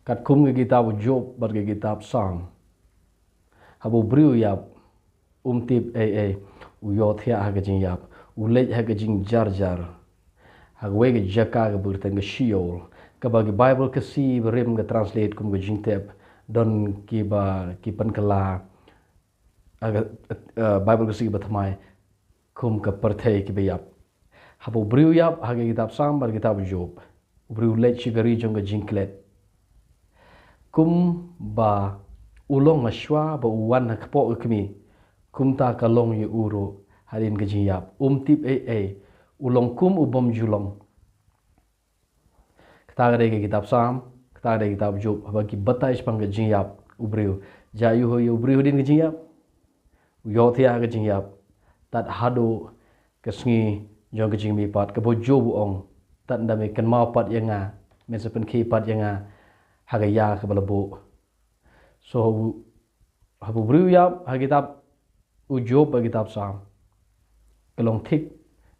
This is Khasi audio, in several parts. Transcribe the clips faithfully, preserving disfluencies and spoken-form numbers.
Katkum ka kitab u Job bad ka kitab Salm. Haba u briew u ïap, um tip ei ei, u ïohthiah ha ka jingïap, u leit ha ka jingjarjar. Ha kawei ka jaka kaba kyrteng ka Sheol, kaba ki Baibl Khasi barim ka translate kum ka jingtep, don kiba ki pynkylla, ha ka, eh, Baibl Khasi ba thymmai, kum ka pyrthei kiba ïap. Haba u briew u ïap, ha ka kitab Salm bad kitab Job, u briew u leit sha ka ri jong ka jingklet. Kumba u long ha shuwa ba u wan ha kpoh ka kmie, kumta ka long ïa u ruh hadien ka jingïap. Um tip ei ei, u long kum u bym ju long. Kata ka dei ka kitab Salm, kata ka dei ka kitab Job, haba ki batai shaphang ka jingïap u briew. Jia ïa u, ïa u briew hadien ka jingïap, u ïohthiah ha ka jingïap. Tad haduh ka sngi jong ka jingmihpat, kaba u Job u ong, tad ynda me kynmaw pat ïa nga, men sa pynkhie pat ïa nga ha ka ïa kaba la buh. So, haba u briew u ïap, ha ka kitab u Job bad ka kitab Salm, ka long thik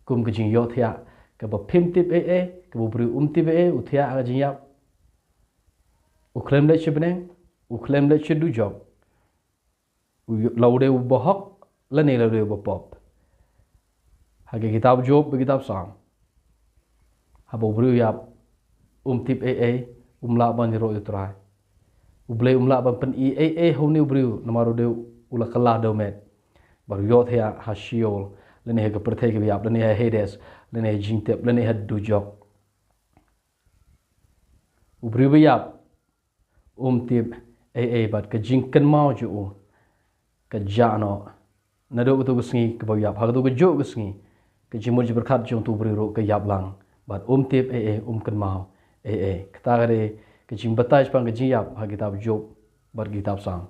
kum ka jingïohthiah, kaba phim tip ei ei, kaba u briew um tip ei ei, u thiah ha ka jingïap. U khlem leit sha bneng, u khlem leit sha dujok. U ïoh, la u dei uba hok, lane la u dei uba pop. Ha ka kitab Job bad kitab Salm, haba u briew u ïap, um tip ei ei, um lah ban ïaroh ïa u Trai. U Blei um lah ban pyni ei ei ha une u briew, namar u dei u la kylla dewmet. Bad u ïohthiah ha Sheol, lane ha ka pyrthei kaba ïap, lane ha Hades, lane ha jingtep, lane ha dujok. U briew ba ïap, um tip ei ei, bad ka jingkynmaw jong u ka jah noh. Naduh kato ka sngi kaba u ïap, ha kato ka juh ka sngi, ka jingmut jingpyrkhat jong uto u briew ruh ka ïap lang. Bad um tip ei ei, um kynmaw ei ei. Kata ka dei ka jingbatai shaphang ka jingïap ha ka kitab Job bad ka kitab Salm.